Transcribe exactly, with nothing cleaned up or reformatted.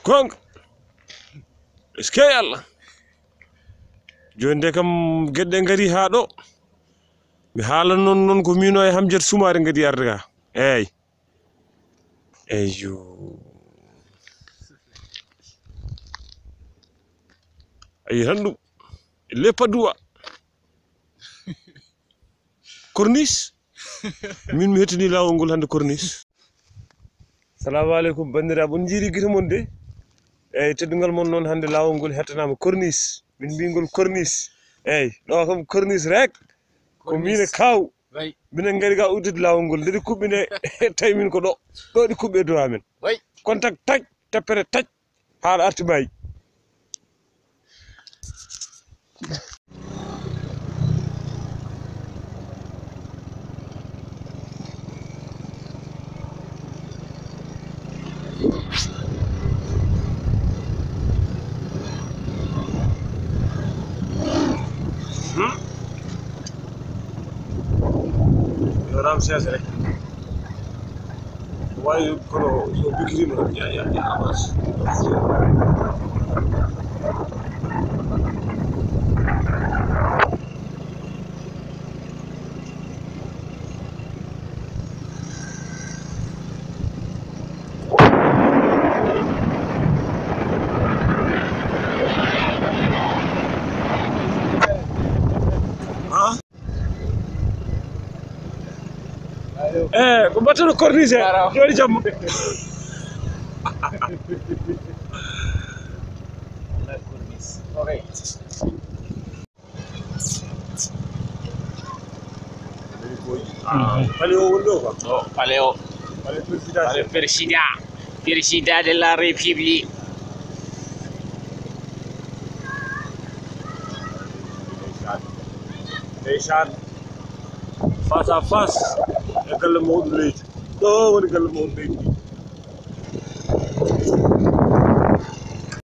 Goonga. Eskey Allah. Jooni de kam geɗe ngari haa ɗo. Mi haalan noon, noon ko miino e Hamjat Sumaare ngadi arde ga. Eey. Eyyo. Ayi tan ɗum. Les Padois. Corniche. Min mi hettini laawol ngol hannde corniche. Salamu aleykum, banndiraaɓe. On njiiri gite mon de? Eey, teddungal mon noon hannde laawol ngol hettanaama corniche. Min mbiyi ngol corniche. Eey, ɗo kam corniche rek. Ko min e Corniche. Kaaw. Way. Minen ngari ga uddude laawol ngol. Nde ɗi kuɓɓi nde, tawi min ko ɗo. Ɗo ɗi kuɓɓi e dow amen. Way. Contact tac, tappere tac. Haa ɗo arti maayi. Hmm? Yo Ramsès rek. Waawi kono so bikkitima ya ya ya avance. Eh, ko mbaɗata no corniche he? Jooɗi jamma. Pale o woni ɗo quoi? O pale o. Pale président. Pale président. Président de la République. Ndeysaan. Face à face e galle mawɗo leydi. Ɗo woni galle mawɗo leydi.